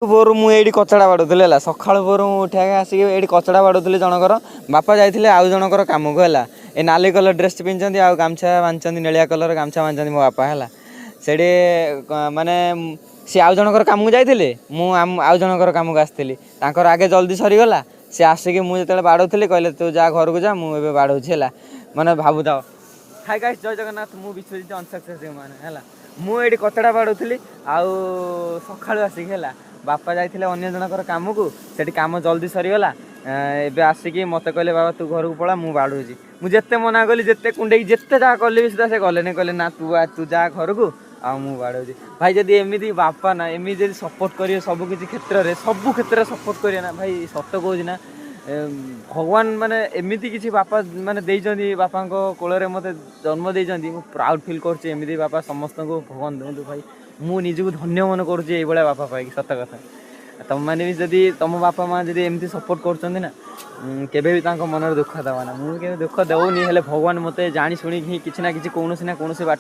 ଭୋରୁ ମୁଁ ଏଇଠି କଚଡ଼ା ବାଡ଼ଉଥିଲି ହେଲା। ସକାଳୁ ଭୋରୁ ମୁଁ ଉଠିକି ଆସିକି ଏଇଠି କଚଡ଼ା ବାଡ଼ଉଥିଲି ଜଣଙ୍କର। ବାପା ଯାଇଥିଲେ ଆଉ ଜଣଙ୍କର କାମକୁ ହେଲା। ଏ ନାଲି କଲର୍ ଡ୍ରେସ୍ ପିନ୍ଧିଛନ୍ତି ଆଉ ଗାମୁଛା ବାନ୍ଧିଛନ୍ତି, ନେଳିଆ କଲର୍ ଗାମୁଛା ବାନ୍ଧିଛନ୍ତି ମୋ ବାପା ହେଲା। ସେଠି ମାନେ ସିଏ ଆଉ ଜଣଙ୍କର କାମକୁ ଯାଇଥିଲେ, ମୁଁ ଆଉ ଜଣଙ୍କର କାମକୁ ଆସିଥିଲି। ତାଙ୍କର ଆଗେ ଜଲ୍ଦି ସରିଗଲା। ସେ ଆସିକି ମୁଁ ଯେତେବେଳେ ବାଡ଼ଉଥିଲି, କହିଲେ, "ତୁ ଯା, ଘରକୁ ଯା, ମୁଁ ଏବେ ବାଡ଼ଉଛି" ହେଲା। ମାନେ ଭାବୁଥାଅ। ହାଇ ଗାଇସ୍, ଜୟ ଜଗନ୍ନାଥ। ମୁଁ ବିଶ୍ୱଜିତ, ଅନସକ୍ସେସ୍ ମାନେ ହେଲା। ମୁଁ ଏଇଠି କଚଡ଼ା ବାଡ଼ଉଥିଲି ଆଉ ସକାଳୁ ଆସିକି ହେଲା। ବାପା ଯାଇଥିଲେ ଅନ୍ୟ ଜଣଙ୍କର କାମକୁ, ସେଠି କାମ ଜଲ୍ଦି ସରିଗଲା। ଏବେ ଆସିକି ମୋତେ କହିଲେ, "ବାବା, ତୁ ଘରକୁ ପଳା, ମୁଁ ବାଡ଼ଉଛି।" ମୁଁ ଯେତେ ମନା କଲି, ଯେତେ କୁଣ୍ଡେଇକି, ଯେତେ ଯାହା କଲି ବି ସୁଦ୍ଧା ସେ ଗଲେନି। କହିଲେ, "ନା, ତୁ ଯା ଘରକୁ ଆଉ ମୁଁ ବାଡ଼ଉଛି।" ଭାଇ, ଯଦି ଏମିତି ବାପା ନା ଏମିତି ଯଦି ସପୋର୍ଟ କରିବେ ସବୁ କିଛି କ୍ଷେତ୍ରରେ, ସବୁ କ୍ଷେତ୍ରରେ ସପୋର୍ଟ କରିବେ ନା ଭାଇ, ସତ କହୁଛି ନା, ଭଗବାନ ମାନେ ଏମିତି କିଛି ବାପା ମାନେ ଦେଇଛନ୍ତି, ବାପାଙ୍କ କୋଳରେ ମୋତେ ଜନ୍ମ ଦେଇଛନ୍ତି। ମୁଁ ପ୍ରାଉଡ଼ ଫିଲ୍ କରୁଛି। ଏମିତି ବାପା ସମସ୍ତଙ୍କୁ ଭଗବାନ ଦିଅନ୍ତୁ ଭାଇ। ମୁଁ ନିଜକୁ ଧନ୍ୟ ମନେ କରୁଛି ଏଇଭଳିଆ ବାପା ପାଇକି, ସତ କଥା। ତମମାନେ ବି ଯଦି ତମ ବାପା ମା ଯଦି ଏମିତି ସପୋର୍ଟ କରୁଛନ୍ତି ନା, କେବେ ବି ତାଙ୍କ ମନରେ ଦୁଃଖ ଦେବ ନା। ମୁଁ କେବେ ଦୁଃଖ ଦେଉନି, ହେଲେ ଭଗବାନ ମୋତେ ଜାଣି ଶୁଣିକି ହିଁ କିଛି ନା କିଛି, କୌଣସି ନା କୌଣସି ବାଟରେ